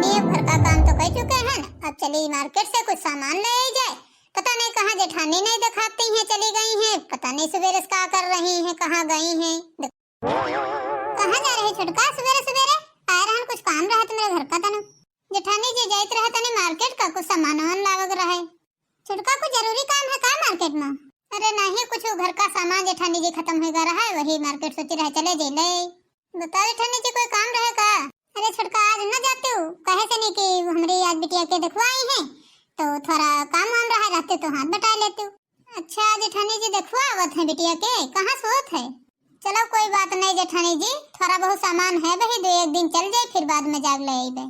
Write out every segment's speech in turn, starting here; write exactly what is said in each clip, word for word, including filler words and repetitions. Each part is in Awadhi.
ये घर का काम तो कर चुके हैं, अब चली मार्केट से कुछ सामान ले आई जाए। पता नहीं कहाँ जेठानी नहीं दिखाती हैं, चली गई हैं, पता नहीं सुबेरे से का कर रही हैं, कहाँ गई हैं। कहाँ जा रहे छोटका सुबेरे सुबेरे? आए रहन, कुछ काम रहा तुम्हारे घर का तनु। जेठानी जी जाइत रहे तनी मार्केट का, कुछ सामान वामान लावक रहे। छोटका कुछ जरूरी काम है का मार्केट में? अरे नहीं, कुछ घर का सामान जेठानी जी खत्म होइगा रहा है, वही मार्केट सोची रहे चले जइले। बताओ जेठानी जी कोई काम रहे का? अरे छोटका आज न जाते हो, कहे से नहीं कि हमरी आज बिटिया के देखवा आई है, तो थोड़ा काम वाम रहा रहते तो हाथ बटा लेते हो। अच्छा जेठानी जी देखवा आवत है बिटिया के, कहाँ सोत है? चलो कोई बात नहीं जेठानी जी, थोड़ा बहुत सामान है वही, दो एक दिन चल जाए फिर बाद में जाग ले आइबे।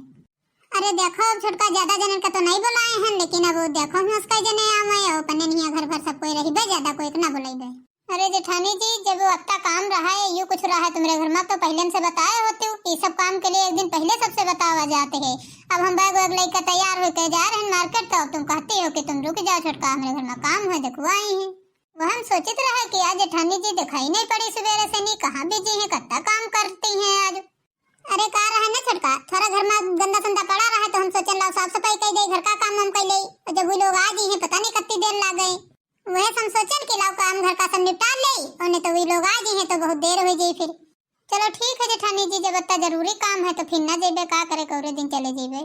अरे देखो अब छोटका ज्यादा जनन का तो नहीं बुलाए हैं, लेकिन अब वो देखो हम उसका जने आवे और अपने निया घर भर सब कोई रहिबे, ज्यादा कोई के ना बुलाइबे। अरे जेठानी जी, जब वो अत्ता काम रहा है, यू कुछ रहा है तुम्हारे घर में, तो पहले से बताए होते हो। ये सब काम के लिए एक दिन पहले सबसे बतावा जाते है। अब हम बैग वैग लेकर तैयार होके जा रहे हैं मार्केट, तो अब तुम कहते हो कि तुम रुक जाओ छोटका, हमारे घर में काम है, देखो आई है। वह हम सोचित रहे कि आज जेठानी जी दिखाई नहीं पड़ी सुबेरे से, नहीं कहाँ बिजी हैं, कत्ता काम करती हैं आज। अरे का रहा ना छोटका, थोड़ा घर में गंदा संदा पड़ा रहा है, तो हम सोचन लाओ साफ सफाई कर दे, घर का काम हम कर ले। और जब वो लोग आ गई हैं, पता नहीं कितनी देर लाग गए। वह हम सोचन कि लाओ काम घर का सब निपटा ले, और नहीं तो वो लोग आ गई हैं तो बहुत देर हो जाई फिर। चलो ठीक है जेठानी जी, जब इतना जरूरी काम है तो फिर ना जेबे, का करे, कौरे दिन चले जेबे।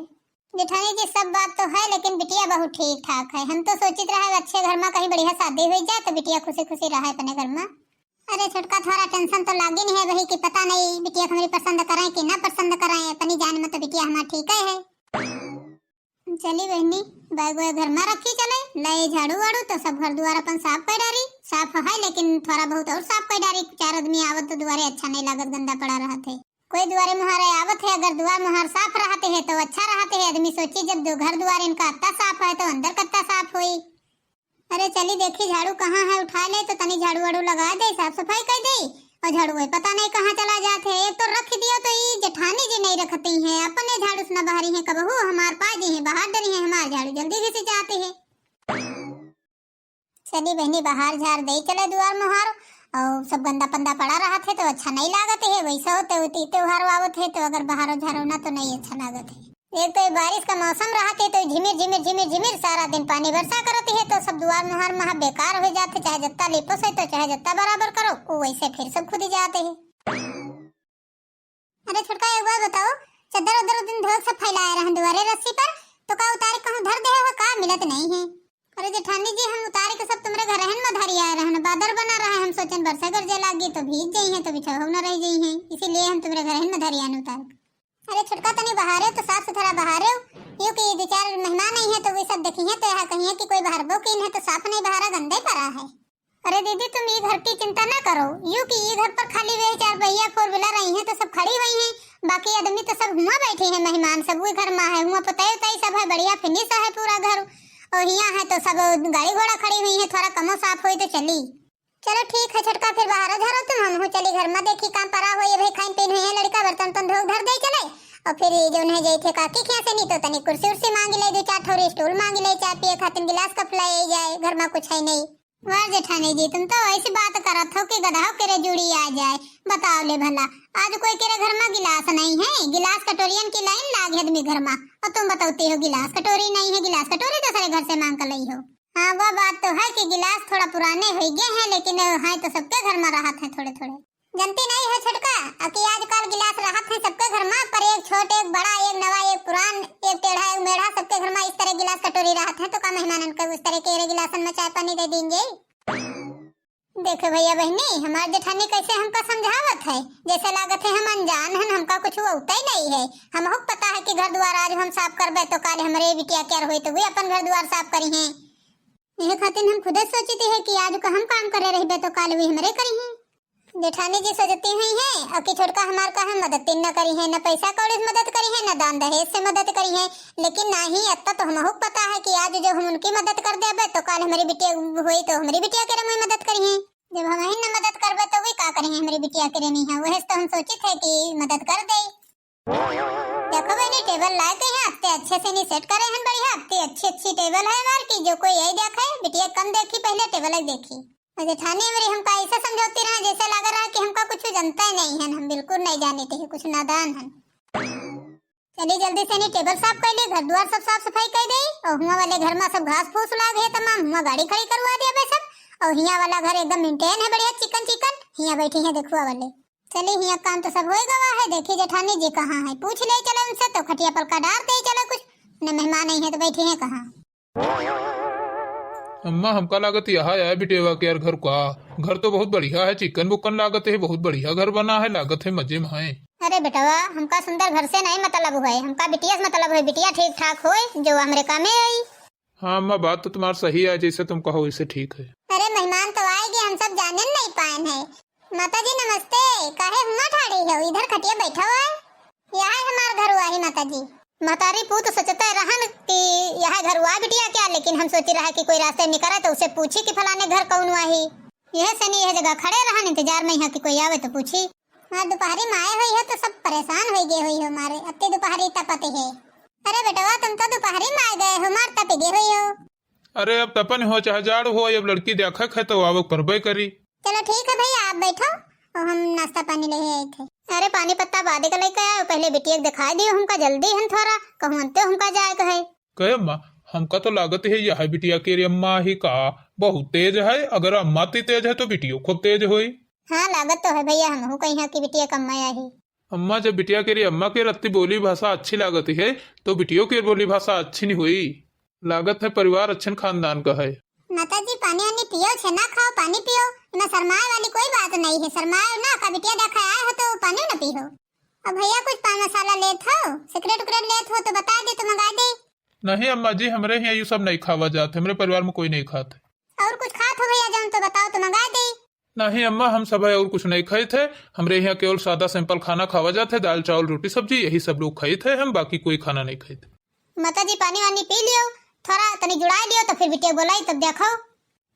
जेठानी जी सब बात तो है, लेकिन बिटिया बहुत ठीक ठाक है। हम तो सोचित रहे अच्छे घर में कहीं बढ़िया शादी हो जाए तो बिटिया खुशी खुशी रहे अपने घर में। अरे छोटका, थोड़ा टेंशन तो लागिन है वही कि पता नहीं बिटिया हमरी पसंद करें कि ना पसंद करें। अपनी जान में तो बिटिया हमार ठीक है। चली बहनी, बैग वैग घर में रखी चले, ले झाड़ू वाड़ू तो सब घर दुआर अपन साफ कर डारी। साफ है लेकिन थोड़ा बहुत और साफ कर डारी, चार आदमी आवत तो दुआरे अच्छा नहीं लागत, गंदा पड़ा रहत है। कोई दुआरे मुहारे आवत है, अगर दुआर मुहार साफ रहते है तो अच्छा रहते है। आदमी सोची जब दो घर दुआर इनका अत्ता साफ है तो अंदर कत्ता साफ होई। अरे चली देखी झाड़ू कहाँ है, उठा ले तो तनी झाड़ू वाड़ू लगा दे, साफ सफाई कर दे। और झाड़ू वही पता नहीं कहाँ चला जात है। एक तो रख दियो तो ई जेठानी जी नहीं रखती हैं, अपने झाड़ू से ना बहारी हैं, कबहू हमार पा जी हैं, बाहर डरी हैं, हमार झाड़ू जल्दी घिसी जाते हैं। चली बहनी बाहर झाड़ दे चले दुआर मुहार, और सब गंदा पंदा पड़ा रहत है तो अच्छा नहीं लागत है। वैसा होते होती त्योहार आवत है तो अगर बाहर झाड़ो ना तो नहीं अच्छा लागत है। एक तो ये बारिश का मौसम रहत है तो झिमिर झिमिर झिमिर झिमिर सारा दिन पानी बरसा करत है तो सब दुआर मुहार महा बेकार हो जाते, चाहे जत्ता लिपो से तो चाहे जत्ता बराबर करो, वो वैसे फिर सब खुद ही जाते हैं। अरे छोटका एक बात बताओ, चद्दर उद्दर उस दिन धोक सब फैलाए रहन दुआरे रस्सी पर, तो का उतारे कहूँ धर दे हो का, मिलत नहीं है। अरे जेठानी जी हम उतारे के सब तुम्हारे घर हन में धरी आए रहन, बादर बना रहा है, हम सोचन बरसा गरजे लागी तो भीग जाई हैं तो बिछाव न रह जाई हैं, इसीलिए हम तुम्हारे घर हन में धरी आए उतार के। अरे छोटका तनी बहारे तो साफ सुथरा बहारे हो, क्योंकि दो चार मेहमान आई हैं तो वे सब देखी हैं तो यहाँ कही है कि कोई बहारबो कीन है तो साफ नहीं बहारा, गंदे पड़ा है। अरे दीदी तुम ई घर की चिंता ना करो, यू कि ई घर पर खाली वे चार पहिया फोर व्हीलर आई हैं तो सब खड़ी हुई हैं, बाकी आदमी तो सब हुआ बैठे हैं, मेहमान सब वही घर में है, हुआ पतई उतई सब है, बढ़िया फिनिश है पूरा घर। और यहाँ है तो सब गाड़ी घोड़ा खड़ी हुई है, थोड़ा कमो साफ होई तो चली। चलो ठीक है छोटका, फिर बाहर झारो तुम, हम हूँ चली घर में, देखी काम परा हो ये भाई खाइन पीन हुई है, लड़का बर्तन तन धो धर दे चले। और फिर ये जो नहीं जाई थे काकी खिया से नहीं तो तनी कुर्सी उर्सी मांग ले, दो चार ठोरी स्टूल मांग ले, चाय पिए खातिर गिलास कप ले जाए, घर में कुछ है नहीं। वाह जेठानी जी, तुम तो ऐसी बात करत हो कि गधा के रे जुड़ी आ जाए। बताओ ले भला, आज कोई के रे घर में गिलास नहीं है? गिलास कटोरियन की लाइन लाग है आदमी घर में, और तुम बताते हो गिलास कटोरी नहीं है, गिलास कटोरी दूसरे घर से मांग कर लाई हो। हाँ, वह बात तो है कि गिलास थोड़ा पुराने हो गए हैं, लेकिन है तो सबके घर में रहत है थोड़े थोड़े। जनती नहीं है छोटका, अकी आजकल गिलास रहत है सबके घर में, पर एक छोट, एक बड़ा, एक नवा, एक पुरान, एक टेढ़ा, एक मेढ़ा, सबके घर में इस तरह गिलास कटोरी रहत है, तो का मेहमानन के उस तरह के गिलासन में चाय पानी दे देंगे? देखे भैया बहनी, हमार जेठानी कैसे हमका समझावत है, जैसे लागत है हम अनजान हन, हमका कुछ अउते नहीं है। हमहू के पता है कि घर दुआर आज हम साफ करबे तो काल हमरे बिटिया के होई तो वे अपन घर दुआर साफ करी हैं। यह खातिर हम खुदे सोचते हैं कि आज का हम काम करे रहबे तो काल वे हमरे करी हैं। जेठानी जी सोचती हुई हैं, अकी छोटका हमार का हम मदद तीन न करी हैं, न पैसा कौड़ी से मदद करी हैं, न दान दहेज से मदद करी हैं, लेकिन नहीं, अत्ता तो हमहू के पता है कि आज जो हम उनकी मदद कर देबे तो काल हमारी बिटिया होई तो हमारी बिटिया के रमुई मदद करी हैं। जब हम ही न मदद करबे तो वे का करी हैं हमारी बिटिया के रमी है, वही से तो हम सोचित है कि मदद कर दे। देखो बहनी, टेबल लाए के हैं, अत्ते अच्छे से नहीं सेट करे हैं, बढ़िया, अत्ते अच्छी अच्छी टेबल है हमार की, जो कोई यही देखे, बिटिया कम देखी, पहले टेबल ही देखी। और जेठानी हमारी हमका ऐसे समझौती रहा, जैसे लग रहा है कि हमका कुछ जानता ही नहीं है, हम बिल्कुल नहीं जाने थे, कुछ नादान है। चली जल्दी से नी टेबल साफ कइ ली, घर दुआर सब साफ सफाई कइ देई, और हुआं वाले घर मा सब घास फूस लाग है तमाम, हुआं गाड़ी खड़ी करवा दिया बे सब, और हियां वाला घर एकदम मेंटेन है, बढ़िया चिकन चिकन, हियां बैठी है देखुआ वाले। चली, हियां काम तो सब होइ गवा है, देखी जेठानी जी कहाँ है, पूछ ले चले उनसे, तो खटिया पलका डार दे चले कुछ, न मेहमान आई है तो बैठी है कहाँ। अम्मा, हमका लागत यहाँ आए बिटेवा के यार घर का। घर तो बहुत बढ़िया है, चिकन बुकन लागत है, बहुत बढ़िया घर बना है, लागत है मजे में है। अरे बेटवा, हमका सुंदर घर से नहीं मतलब है, हमका बिटिया से मतलब है, बिटिया ठीक ठाक होए जो हमरे कामे आई। हाँ अम्मा, बात तो तुम्हार सही है, जैसे तुम कहो वैसे ठीक है। अरे मेहमान तो आए गए, हम सब जाने नहीं पाए हैं। माता जी नमस्ते, काहे हुआं ठाड़ी हो, इधर खटिया बैठा हुआ है। यह है हमार घर हुआ ही माता जी। महतारी पूत सोचते रहन कि यह घर हुआ बिटिया क्या, लेकिन हम सोची रहा कि कोई रास्ते निकले तो उसे पूछी कि फलाने घर कौन हुआ ही। यह से नहीं यह जगह खड़े रहन इंतजार में यहाँ कि कोई आवे तो पूछी। हाँ, दोपहरी में आए हुई हो तो सब परेशान हो गए हुई हो मारे, अति दोपहरी तपत है। अरे बेटवा, तुम तो दोपहरी में आ गए हो, मार तप गए हुई हो। अरे अब तपन हो चाहे जाड़ हो, अब लड़की देखक है तो आवक परबे करी। चलो ठीक है भैया, आप बैठो और हम नाश्ता पानी ले आए थे। अरे पानी पत्ता बाद के लेके आयो, पहले बिटिया के दिखाई दियो हमका, जल्दी हन थोड़ा, कहूँ अंते हमका जाए के है। कहे अम्मा, हमका तो लागत है यह बिटिया के रे अम्मा ही का, बहुत तेज है। अगर अम्मा ती तेज है तो बिटियो खूब तेज होई। हाँ लागत तो है भैया, हमहू कही है कि बिटिया के अम्मा ही। अम्मा, जब बिटिया के रे अम्मा के रत्ती बोली भाषा अच्छी लागत है, तो बिटियो के बोली भाषा अच्छी नहीं हुई। लागत है परिवार अच्छन खानदान का है। माता जी, पानी वानी पियो, छेना खाओ, पानी पियो। इमा शर्माए वाली कोई बात नहीं है, शर्माए ना, का बिटिया देखा आए हो तो पानी ना पी हो। अब भैया कुछ पान मसाला लेत हो, सिगरेट उकरेट लेत हो तो बता दे तो मंगा दे। नहीं अम्मा जी, हमरे यहाँ यू सब नहीं खावा जात, हमरे परिवार में कोई नहीं खात है। और कुछ खात हो भैया जौन तो बताओ तो मंगा दे। नहीं अम्मा, हम सब है और कुछ नहीं खाइत है। हमरे यहाँ केवल सादा सिंपल खाना खावा जात है, दाल चावल रोटी सब्जी, यही सब लोग खाइत है, हम बाकी कोई खाना नहीं खाइत। माता जी पानी वानी पी लियो, थोड़ा तनी जुड़ाई लियो तो फिर बिटिया बोलाई तब देखो।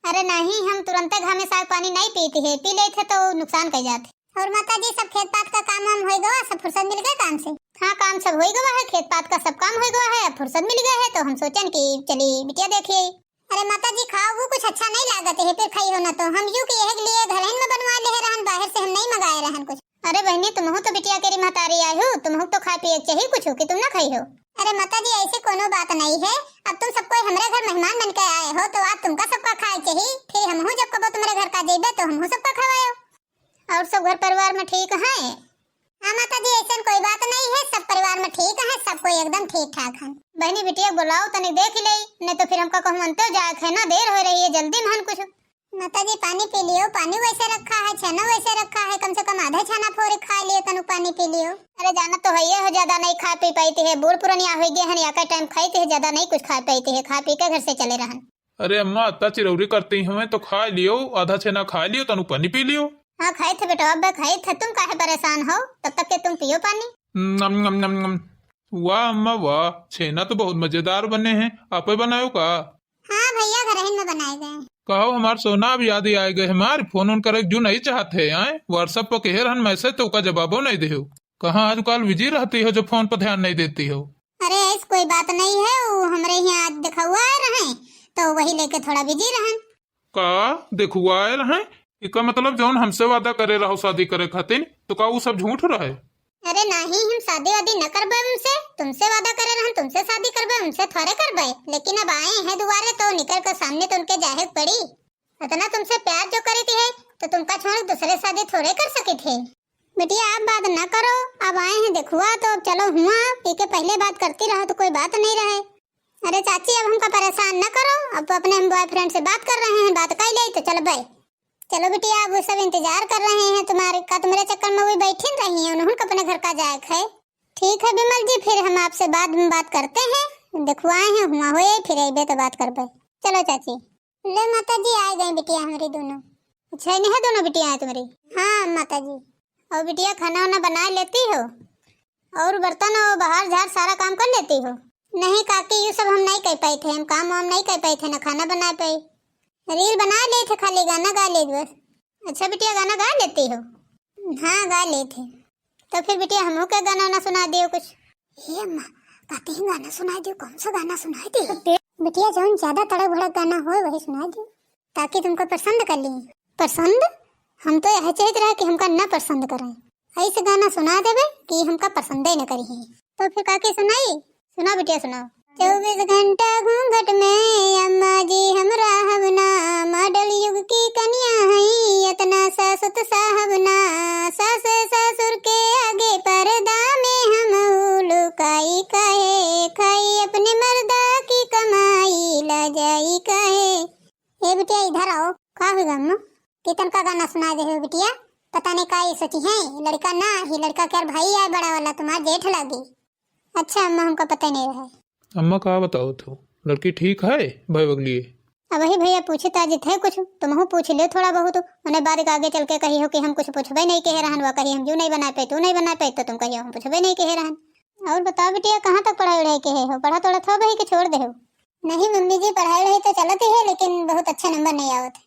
अरे नहीं, हम तुरंते घामे साग पानी नहीं पीते है, पी लेते है तो नुकसान कर जाते। और माता जी सब खेत पात का काम वाम होई गवा, सब फुर्सत मिल गए काम से। हाँ काम सब होई गवा है, खेत पात का सब काम होई गवा है, अब फुर्सत मिल गए है तो हम सोचन कि चली बिटिया देखिए। अरे माता जी, खाओ, वो कुछ अच्छा नहीं लागत है, फिर खाई हो ना तो। हम यू के यह के लिए घर में बनवा ले रहन, बाहर से हम नहीं मंगाए रहन कुछ। अरे बहनी, तुमहू तो बिटिया केरी महतारी आए हो, तुमहू तो खाए पिए के चाहिए कुछ हो कि तुम ना खाई हो। अरे माता जी, ऐसे कोनो बात नहीं है, अब तुम सब कोई हमरे घर मेहमान बन के आए हो तो आज तुमका सबका खाए चाहिए, फिर हमहू जब कबो तुम्हारे घर का जेबे तो हमहू सबका खवायो। और सब घर परिवार में ठीक हैं? हाँ माता जी, ऐसन कोई बात नहीं है, सब परिवार में ठीक है, सब कोई एकदम ठीक ठाक है। बहनी बिटिया बोलाओ तनिक देख ले, नहीं तो फिर हमका कहूँ अंते जाए है ना, देर हो रही है, जल्दी में हन कुछ। माता जी पानी पी लियो, पानी वैसे रखा है, छेना वैसे रखा है, कम से कम आधा छेना फोड़ खा लियो, तनु पानी पी लियो। अरे जाना तो है ये हो, ज्यादा नहीं खा पी पाई है, बूढ़ पुरनिया हो गए हैं, या का टाइम खाई है, ज्यादा नहीं कुछ खा पाई है, खा पी के घर से चले रहन। अरे अम्मा, अत्ता चिरौरी करती हमें तो खा लियो, आधा छेना खा लियो, तनु पानी पी लियो। हाँ, खाई थे बेटा, अब खाई थे, तुम काहे परेशान हो, तब तक के तुम पियो पानी। नम, नम, नम, नम। वाह अम्मा वाह, छेना तो बहुत मजेदार बने हैं, आपे बनायो का? हाँ भैया, घर ही में बनाए गए। कहो हमार सोना, अब याद ही आए गए हमार, फोन उन करे जो नहीं चाहते हैं, आए? WhatsApp पर कहे रहन message तो का जवाबो नहीं देहो। कहाँ आजकल busy रहती हो जो फोन पर ध्यान नहीं देती हो? अरे ऐसी कोई बात नहीं है, वो हमरे यहाँ आज देखउआ आए रहे तो वही लेके थोड़ा busy रहन। का देखउआ आए रहे? इका मतलब जौन हमसे वादा करे रहो शादी करे खातिर, तो का वो सब झूठ रहे? अरे नहीं, हम शादी वादी न करबे उनसे, तुमसे वादा करे रहन, तुमसे शादी करबे, उनसे थोड़े करबे। लेकिन अब आए हैं दुआरे तो निकल कर सामने तो उनके जाहे पड़ी। इतना तुमसे प्यार जो करी थी है तो तुमका छोड़ दूसरे शादी थोड़े कर सकी थे। बिटिया, आप बात ना करो, अब आए हैं देखुआ, तो अब चलो हुआ, पी के पहले बात करती रहो तो कोई बात नहीं रहे। अरे चाची, अब हमका परेशान ना करो, अब अपने हम boyfriend से बात कर रहे हैं, बात कर ले तो चल बे। चलो बिटिया, अब वो सब इंतजार कर रहे हैं तुम्हारे, का तुम्हारे चक्कर में वही बैठी रही हैं, उन्होंने अपने घर का जाए है। ठीक है विमल जी, फिर हम आपसे बाद में बात करते हैं, देखुआ आए हैं, हुआ होए, फिर अइबे तो बात करबे। चलो चाची। ले माता जी, आ गई बिटिया हमारी दोनों। अच्छा, नहीं है दोनों बिटिया हैं तुम्हारी? हाँ माता जी। और बिटिया, खाना वाना बना लेती हो? और बर्तन और बाहर झाड़ सारा काम कर लेती हो? नहीं काकी, ये सब हम नहीं कर पाए थे, हम काम वाम नहीं कर पाए थे, ना खाना बना पाए। Reel बना ले थे, खाली गाना गा ले बस। अच्छा बिटिया, गाना गा लेती हो? हाँ, गा ले थे। तो फिर बिटिया, हमहू के गाना ना सुना दियो कुछ। हे अम्मा, कहते ही गाना सुना दियो, कौन सा गाना सुना दियो? बिटिया, जौन ज्यादा तड़क भड़क गाना होए, वही सुना दियो, ताकि तुमको पसंद कर ली। पसंद? हम तो यह चाहत रहे कि हमका ना पसंद करें। ऐसे गाना सुना देबे कि हमका पसंदे न करी। तो फिर काकी सुनाई? सुनाओ बिटिया, सुनाओ। चउबीस घंटा घूंघट में अम्मा जी हम रहब ना, मॉडल युग की कनिया हई, इतना सासुत साहब ना, सास ससुर के आगे पर्दा में हम लुकाई काहे, खाई अपने मर्दा की कमाई, ला जाई काहे। ए बिटिया, इधर आओ। का हुई अम्मा? कितन का गाना सुना दे हो बिटिया? पता नहीं का ये सोची है, लड़का ना ही, लड़का के यार भाई आए बड़ा वाला, तुम्हार जेठ लागी। अच्छा अम्मा, हमका पता ही नहीं रहे। अम्मा का बताओ तो, लड़की ठीक है भाई बगलिए? अब वही भैया पूछे ताजित है कुछ, तुमहू पूछ ले थोड़ा बहुत, उन्हें बाद के आगे चल के कही हो कि हम कुछ पूछबे नहीं कहे रहन, वह कही हम जू नहीं बना पाए, तू नहीं बना पाए, तो तुम कहियो हम पूछबे नहीं कहे रहन। और बताओ बिटिया, कहाँ तक पढ़ाई वढ़ाई कहे हो, पढ़ा तोड़ा थो भाई कि छोड़ दे हो? नहीं मम्मी जी, पढ़ाई वढ़ाई तो चलत ही है, लेकिन बहुत अच्छा नंबर नहीं आवत है।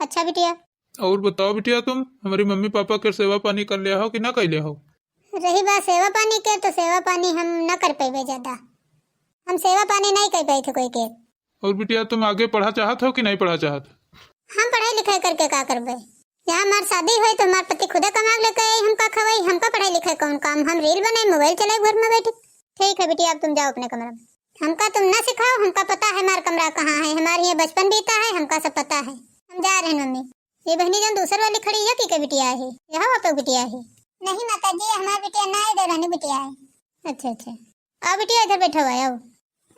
अच्छा बिटिया। और बताओ बिटिया, तुम हमारी मम्मी पापा के सेवा पानी कर लिया हो कि ना कर लिया हो? रही बात सेवा पानी के, तो सेवा पानी हम ना कर पेबे ज्यादा, हम सेवा पानी नहीं कर पाई थे कोई के। और बिटिया, तुम आगे पढ़ा चाहत हो कि नहीं पढ़ा चाहत? हम पढ़ाई लिखाई करके का करबे? यहाँ हमार शादी होई तो हमार पति खुदे कमा के लेके आई, हमका खवाई, हमका पढ़ाई लिखाई कौन काम? हम रील बनाई, मोबाइल चलाई घर में बैठी। ठीक है बिटिया, अब तुम जाओ अपने कमरा में। हमका तुम ना सिखाओ, हमका पता है हमार कमरा कहाँ है, हमार यहाँ बचपन बीता है, हमका सब पता है। हम जा रहे हैं मम्मी। ये बहनी जान दूसर वाली खड़ी है, की के बिटिया है? यहाँ आप बिटिया है? नहीं माता जी, हमार बिटिया ना है, देवरानी बिटिया है। अच्छा अच्छा, आओ बिटिया इधर बैठा हुआ है, आओ।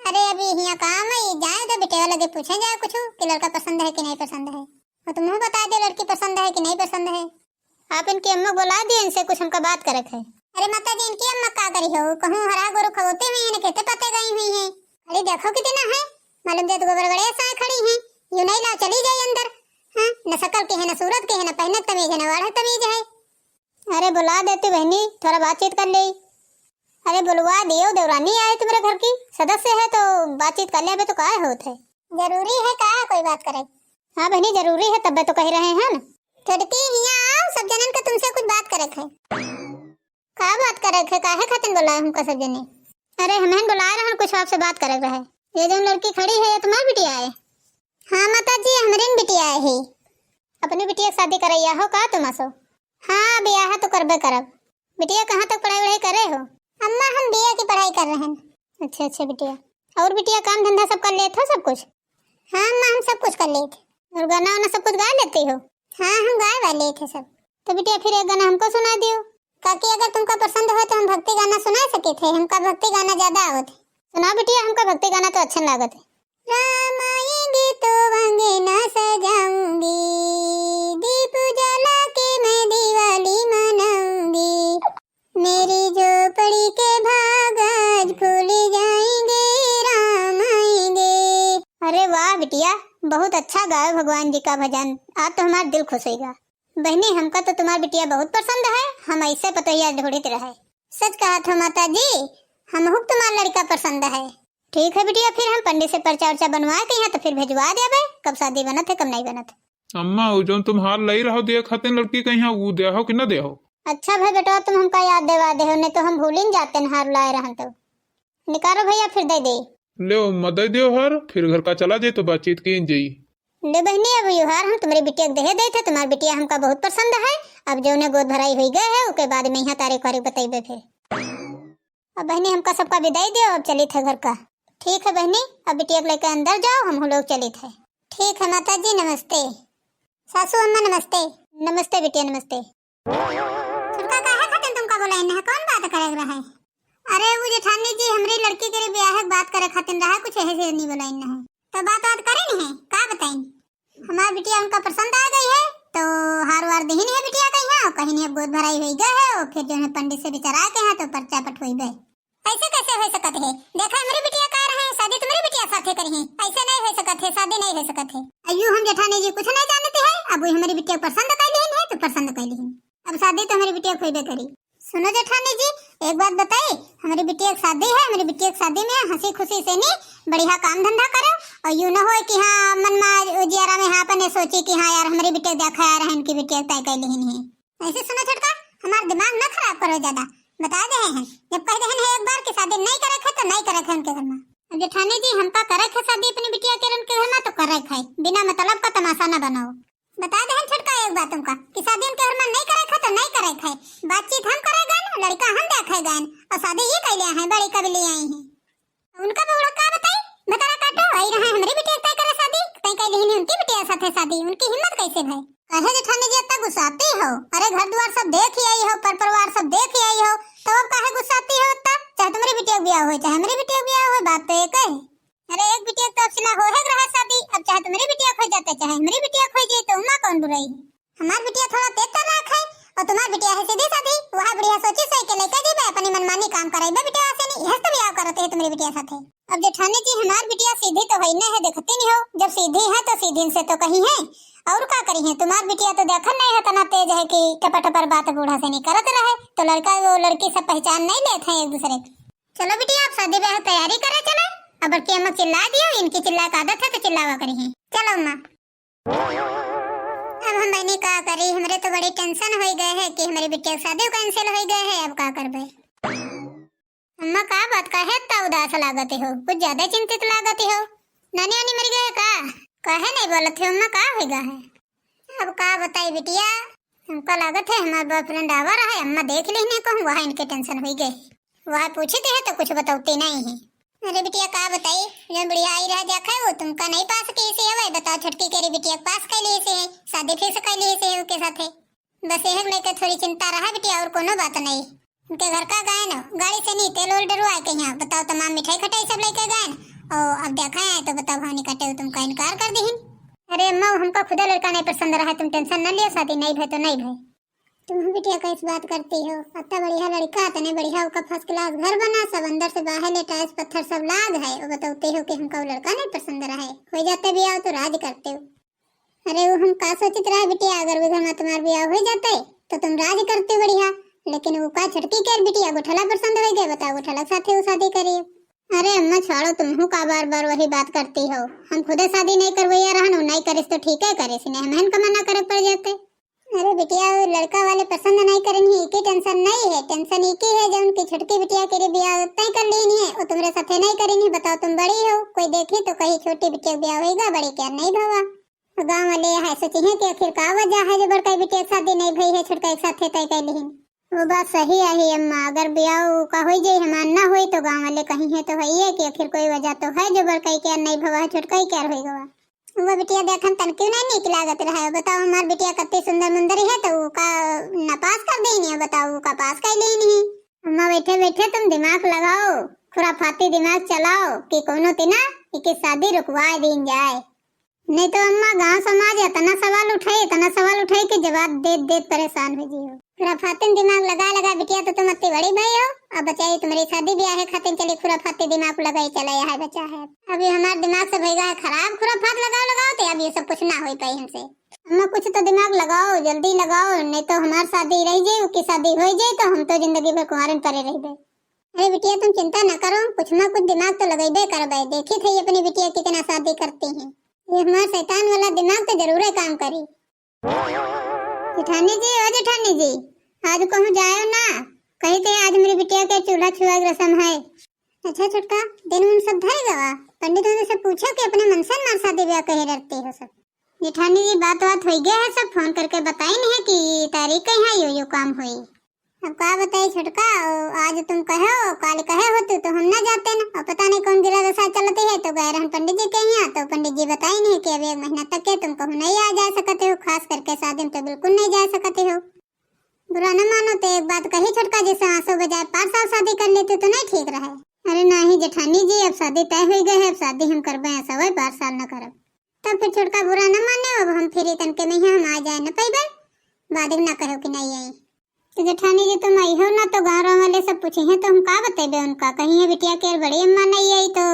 अरे अभी यहाँ काम है, जाए तो बिटिया लगे पूछे जाए कुछ कि लड़का पसंद है कि नहीं पसंद है। और तुम बता दे लड़की पसंद है कि नहीं पसंद है। आप इनकी अम्मा को बुला दिए, इनसे कुछ हमका बात करे है। अरे माता जी, इनकी अम्मा का करी हो, कहूँ हरा गोरू खवोते हुई हैं, खेते पाते गई हुई हैं। अरे देखो कितना है, मालूम जब गोबर गड़े साए खड़ी हैं, यूं नहीं लाओ चली जाए अंदर। हाँ, न शकल के है, न सूरत के है, न पहने तमीज है, न वाढ़े तमीज है। अरे बुला देती बहनी, थोड़ा बातचीत कर ले। अरे बुलवा दियो, देवरानी आए तुम्हारे घर की, सदस्य है तो बातचीत कर ले, अबे तो काहे होत है? जरूरी है का कोई बात करे? हाँ बहनी, जरूरी है, तब्बे तो कह रहे हैं ना। छोटकी, हियाँ आओ, सब जनन के तुमसे कुछ बात करे है। का बात करे है? काहे खातिर बुलाए हमका सब जने? अरे हमहन बुलाए रहन, कुछ आपसे बात करे रहे। ये जौन लड़की खड़ी है, ये तुम्हार बिटिया है? हाँ माता जी, हमरिन बिटिया है। अपनी बिटिया के शादी करैया हो का तुम असो? हाँ, बियाह तो करबे करब। बिटिया कहाँ तक पढ़ाई वढ़ाई करे हो? अम्मा, हम बीए की पढ़ाई कर रहे हैं। अच्छा अच्छा बिटिया, और बिटिया काम धंधा सब कर लेत हो सब कुछ? हाँ अम्मा, हम सब कुछ कर लेत। और गाना वाना सब कुछ गा लेती हो? हाँ, हम गाए वाले थे सब। तो बिटिया फिर एक गाना हमको सुना दियो। काकी, अगर तुमका पसंद हो तो हम भक्ति गाना सुना सके थे, हमका भक्ति गाना ज्यादा आवत है। सुनाओ बिटिया, हमका भक्ति गाना तो अच्छा लागत है। राम आएंगे तो अंगना सजाऊंगी, दीप जला के मैं दिवाली मनाऊंगी। मेरी झोपड़ी के भाग आज खुल जाएंगे, राम आएंगे। अरे वाह बिटिया, बहुत अच्छा गायो भगवान जी का भजन, आज तो हमार दिल खुश होइगा। बहनी, हमका तो तुम्हार बिटिया बहुत पसंद है, हम ऐसे पतोहिया ढूंढित रहे। सच कहत हो माता जी, हमहू के तुम्हार लड़का पसंद है। ठीक है बिटिया, फिर हम पंडित से पर्चा उर्चा बनवा के यहाँ तो फिर भेजवा देबे, कब शादी बनत है, कब नहीं बनत है। अम्मा, वो जौन तुम हार लाई रहो दिए खातिर लड़की के यहाँ, वो दिया हो कि ना दिया हो? अच्छा भाई बेटवा, तुम हमका याद देवा दे हो, नहीं तो हम भूलिन जाते न हार लाए रहन तो। निकालो भैया, फिर दे दे। ले अम्मा, दे दियो हार, फिर घर का चला जाए तो बातचीत की जाई। ले बहनी, अब यो हार हम तुम्हारी बिटिया के देहे देत है, तुम्हारी बिटिया हमका बहुत पसंद है। अब जौने गोद भराई हुई गए है, ओके बाद में यहाँ तारीख वारीख बतैबे फिर। अब बहनी, हमका सबका विदाई दियो, अब चलित है घर का। ठीक है बहनी, अब बिटिया के लेके अंदर जाओ, हम लोग चलित है। ठीक है माता जी, नमस्ते। सासू अम्मा नमस्ते। नमस्ते बिटिया, नमस्ते। छोटका, काहे खातिर तुमका बुलाइन है? कौन बात करे के रहे? अरे वो जेठानी जी, हमरी लड़की के ब्याह के बात करे खातिर रहा, कुछ ऐसे नहीं बुलाइन है। तो बात बात करेन है, का बताइन? हमार बिटिया उनका पसंद आ गई है, तो हार वार दिहिन है बिटिया के यहाँ, कहिन है गोद भराई होई गए है, और फिर जो है पंडित से बिचारा के यहाँ तो पर्चा पठोई गए। ऐसे कैसे हो सकत है? देखा हमरी बिटिया का रहे, शादी तुम्हारी बिटिया साथे करी है, ऐसे नहीं हो सकत है, शादी नहीं हो सकत है। अयू हम जेठानी जी कुछ नहीं जानते है, अब वो हमारी बिटिया पसंद कर लिहिन है तो पसंद कर लिहिन, अब शादी तो हमारी बिटिया खोइबे करी। सुनो जेठानी जी, एक बात बताई, हमारी बिटिया की शादी है, हमारी बिटिया की शादी में हंसी खुशी से नहीं बढ़िया काम धंधा करो, और यूं ना होए कि हाँ मन में उजियारा में हाँ अपने सोची कि हाँ यार हमारी बिटिया देखा यार है इनकी बिटिया तय कर लिहिन है। ऐसे सुनो छोटका, हमार दिमाग ना खराब करो ज्यादा, बता दे हैं, जब कह दे हैं एक बार कि शादी नहीं करे है तो नहीं करे है उनके घर में। अब जेठानी जी हमका करे है शादी अपनी बिटिया के उनके घर में तो करे है, बिना मतलब का तमाशा ना बनाओ। बता देहन छोटका एक बात तुमका कि शादी उनके हर मन नहीं करे खे तो नहीं करे खे, बातचीत हम करे गए, लड़का हम देखे गए और शादी ये कैले हैं, बड़ी कब ले आई हैं। उनका बउड़ा का बताई, भतारा काटो, आई रहे हमरी बिटिया के तय करे शादी, तय कैले ही नहीं उनकी बिटिया साथे शादी, उनकी हिम्मत कैसे भय? काहे जेठानी जी इतना गुस्साती हो? अरे घर द्वार सब देख ही आई हो, पर परिवार सब देख ही आई हो, तो अब काहे गुस्साती हो इतना? चाहे तुम्हारी बिटिया का ब्याह होए, चाहे हमरी बिटिया का ब्याह होए, बात तो एक है। अरे एक बिटिया तो अब सिला हो है रहा शादी, अब चाहे तुम्हारी बिटिया खो जाते, चाहे हमरी बिटिया खो जाए, तो उमा कौन बुराई है? हमार बिटिया थोड़ा तेज तर्राक है, और तुम्हार बिटिया है सीधी साधी, वह बुढ़िया सोची सोच के लेके जीबे, अपनी मनमानी काम कराइबे बिटिया से नहीं, यह तो ब्याह करते है तुम्हारी बिटिया साथे। अब जेठानी जी हमार बिटिया सीधी तो है नहीं है, देखती नहीं हो, जब सीधी है तो सीधी से तो कही है, और का करी है, तुम्हार बिटिया तो देखन नहीं है तना तेज है कि टपर टपर बात बूढ़ा से नहीं करत रहे, तो लड़का वो लड़की सब पहचान नहीं लेते हैं एक दूसरे की। चलो बिटिया, अब शादी ब्याह की तैयारी करे चले। अब बड़की अम्मा चिल्ला दियो, इनकी चिल्ला की आदत है तो चिल्लावा करी है। चलो अम्मा। अब हम बहनी का करी, हमरे तो बड़ी tension होई गए है कि हमरी बिटिया की शादी cancel होई गए है, अब का करबे? अम्मा का बात, काहे इतना उदास लागत हो, कुछ ज्यादा चिंतित लागत हो। नानी वानी मर गए का? काहे नहीं बोलत हो अम्मा, का होई गए है? अब का बताई बिटिया, हमका लागत है हमार boyfriend आवा रहा है, अम्मा देख लेहने कहूँ, वह इनके tension होई गए। वह पूछते है तो कुछ बतौते नहीं है। अरे बिटिया का बताई, जो बुढ़िया आई रहा देखा है, वो तुमका नहीं पास की से हवे, बताओ छोटकी केरी बिटिया पास कैली से है, शादी फिर से कैली से है उनके साथे। बस यह लेके थोड़ी चिंता रहा बिटिया, और कोनो बात नहीं। उनके घर का गए न, गाड़ी से नहीं, तेल ओल डरवाए के यहाँ, बताओ तमाम मिठाई खटाई सब लेके गए न, और अब देखा है तो बताओ भावनी काटे तुमका इनकार कर दीहिन। अरे अम्मा, हमका खुदा लड़का नहीं पसंद रहा, तुम tension न लियो, शादी नहीं भय तो नहीं भय। तुम बिटिया कैसे बात करती हो? अत्ता बढ़िया लड़का, तने बढ़िया ओका first class घर बना, सब अंदर से बाहर ले tiles पत्थर सब लाग है। वो बतौते हो कि हमका वो लड़का नहीं पसंद रहे। हो जाते ब्याह तो राज करते हो। अरे वो हम का सोचित रहे बिटिया, अगर वो घर में तुम्हार ब्याह हो जाते तो तुम राज करते बढ़िया, लेकिन वो का छोटकी के बिटिया गोठला पसंद हो गए, बताओ गोठला के साथे वो शादी करिए। अरे अम्मा छोड़ो, तुमहू का बार बार वही बात करती हो। हम खुदे शादी नहीं करवैया रहन, वो नहीं करिस तो ठीक है करिस, नहीं हमहन का मना करे पड़ जाते। अरे बिटिया, वो लड़का वाले पसंद नहीं करेंगे, इकी tension नहीं है, tension इकी है जो उनकी छोटकी बिटिया के ब्याह तय कर लीन है, वो तुम्हारे साथे नहीं करेंगे। बताओ तुम बड़ी हो, कोई देखी तो कही छोटी बिटिया के ब्याह होइगा, बड़ी के नहीं भवा। गाँव वाले यह सोची है कि आखिर का वजह है जो बड़का बिटिया के शादी नहीं भई है, छोटका एक साथे तय कर लीन। वो बात सही है अम्मा, अगर ब्याह का होई जाई, हमार ना होई तो गाँव वाले कही है तो है ये कि आखिर कोई वजह तो है जो बड़का के नहीं भवा है, छोटका के होई गवा। वो बिटिया देखन तन क्यों नहीं नीक लागत रहे। बताओ, हमार बिटिया कत्ती सुंदर मुंदर है, तो ऊ का ना पास कर देनी है, बताओ, ऊ का पास कर लेनी है। अम्मा, बैठे बैठे तुम दिमाग लगाओ, खुराफाती दिमाग चलाओ कि कोनो तिना इके शादी रुकवा दीन जाए। नहीं तो अम्मा, गांव समाज इतना सवाल उठाई, इतना सवाल उठाई कि जवाब देत देत परेशान हो जियो। खुराफातिन दिमाग लगा लगा बिटिया तो तुम अत्ती बड़ी भई हो, अब बचाई तुम्हारी शादी ब्याह है खातिर चली खुराफाती दिमाग लगाई चला, यह बचा है। अब ये हमार दिमाग से भईगा है खराब, खुराफात लगाओ लगाओ तो अब ये सब कुछ ना हो पाई हमसे। अम्मा कुछ तो दिमाग लगाओ, जल्दी लगाओ, नहीं तो हमार शादी रह जाए, उसकी शादी हो जाए तो हम तो जिंदगी भर कुंवारन परे रह गए। अरे बिटिया तुम चिंता ना करो, कुछ ना कुछ दिमाग तो लगेबे करबे, देखी थे अपनी बिटिया कितना शादी करती हैं, ये हमार शैतान वाला दिमाग तो जरूर काम करी। जेठानी जी, ओ जेठानी जी, आज कहूँ जायो ना, कही थे आज मेरी बिटिया के चूल्हा छुआ के रस्म है। अच्छा छोटका, दिन उन सब धर गवा, पंडित होने से पूछो कि अपने मन से मार शादी ब्याह कहे डरते हो सब। जेठानी जी, बात बात हो गया है, सब फोन करके बताई नहीं है कि तारीख है, यो यो काम हुई। अब का बताई छोटका, आज तुम कहो, काल कहे होतू तो हम ना जाते ना। अब पता नहीं कौन गिला दशा चलती है, तो गए रहन पंडित जी के यहाँ, तो पंडित जी बताई नहीं कि अब एक महीना तक के तुम कहूँ नहीं आ जा सकते हो, खास करके शादी में तो बिल्कुल नहीं जा सकते हो। बुरा न मानो तो एक बात कही छोटका, जैसे आंसू बजाए पाँच साल शादी कर लेते तो नहीं ठीक रहे। अरे नहीं जेठानी जी, अब शादी तय हो गए है, अब शादी हम करबे, ऐसा वही पाँच साल न करब। तब फिर छोटका बुरा न माने, अब हम फिर तनके में ही हम आ जाए न पैबे, बाद में ना कहो कि नहीं आई। तो जेठानी जी तुम आई हो ना, तो गाँव वाले सब पूछे हैं तो हम का बतेबे उनका, कही है बिटिया के बड़ी अम्मा नहीं आई तो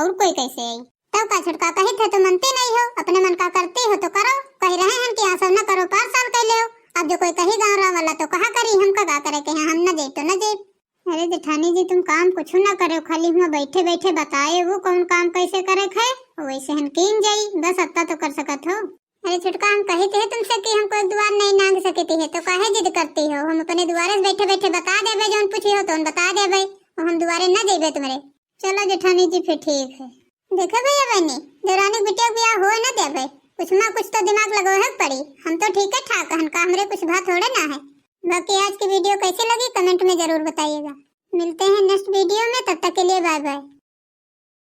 और कोई कैसे आई? तब का छोटका कही थे तो मनती नहीं हो, अपने मन का करती हो तो करो, कह रहे हैं कि यहाँ सब न करो, पाँच साल कह ले हो। अब जो कोई कही गाँव वाला तो कहा करी, हम का, का करे के हैं, हम न जाइब तो न जाइब। अरे जेठानी जी तुम काम कुछ ना करो, खाली हुआ बैठे बैठे बताए वो कौन काम कैसे करे खे, वैसे हम कीन जाई, बस अत्ता तो कर सकत हो। अरे छोटका, हम कही थे तुमसे कि हमको एक दुआर नहीं नांग सकती है, तो काहे जिद करती हो? हम अपने दुआरे से बैठे बैठे बता देबे, जौन पूछी हो तो बता देबे, और हम दुआरे न जइबे तुम्हारे। चलो जेठानी जी, फिर ठीक है। देखो भैया बहनी, देवरानी के बिटिया के बियाह होए न देबे, कुछ ना कुछ तो दिमाग लगावे के पड़ी। हम तो ठीक है ठाक हन का, हमरे कुछ भा थोड़े ना है। बाकी आज की video कैसी लगी comment में जरूर बताइएगा। मिलते हैं next video में, तब तक के लिए bye bye।